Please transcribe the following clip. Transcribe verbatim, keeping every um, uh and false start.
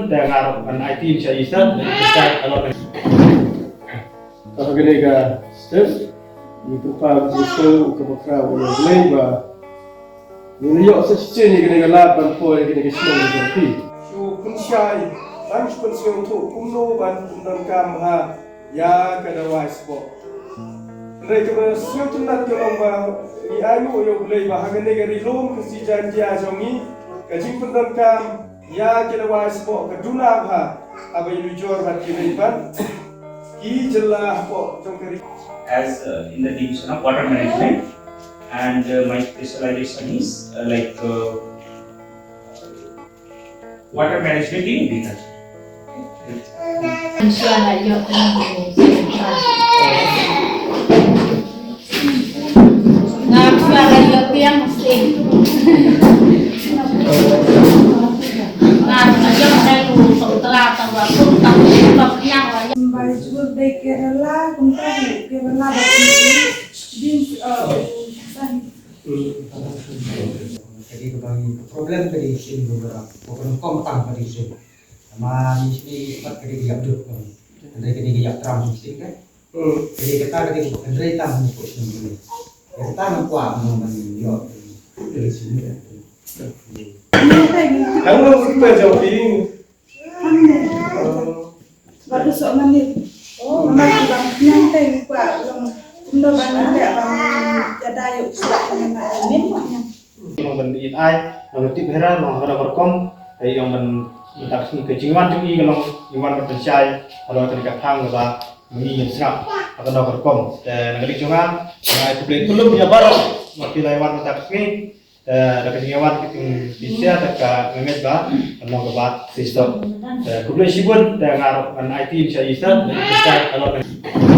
Te nga ruh ngan aiti sha i Sir, ngan pynshai halor kane. Ka kane ka step, ngi pynpaw ka jingsngew kaba khraw ïa U Blei ba ngin ïoh sa shisien ïa kane ka lad ban poi ïa kane ka shnong ka jong phi. Shu pynshai, ban shu pynsngewthuh kumno ban pyndonkam ha ïa ka dawai sboh. Hynrei kaba sngewtynnat ka long ba ngi ainguh ïa U Blei ba ha kane ka Ri Lum Khasi Jaiñtia jong ngi, ka jingpyndonkam ïa ki dawai sboh ka duna bha haba ïalujor bad ki leit ban ki jylla hapoh jong ka ri. As uh, in the division of water management, and uh, my specialization is uh, like uh, water management in agriculture. Bai jubur dei Kerala, kumta hi Kerala ba kumta hi. Din, uh, Ka dei kaba ngi problem ka dei shisien ka ba ka nyngkong tang ka dei shisien. Namar ngi shisien pat ka dei ka ïap dud ka. Hynrei ka dei ka ïap tram shisien ka. Ka dei kata ka dei ka hynrei tang ngi ko shisien ka dei. Kata ngi kwah ngi ban ïoh ka dei shisien ka. Hang ngi shisien ka jong phi. Hangne. Ba du sok manit. Mama bang nyang teng kwa long. Kumno bang nyang teng bang jada yuk sok manit. Long ban it ai, long tip hera, long hera berkom. Ai long ban tak sini ke jingwan jong i long jingwan ban pynshai. Kalau tadi ka phang ba ngi ïa sngap. Atau na berkom. Te nang kali jonga. Ai publik belum ya baru. Mati lai wan tak sini. Eh, da ka jingïawan ki ting ki sia da ka ngemet ba, ka long ka bat sister. Eh, khublei shibun, da nga ruh ngan aiti sha i Sir, da ka long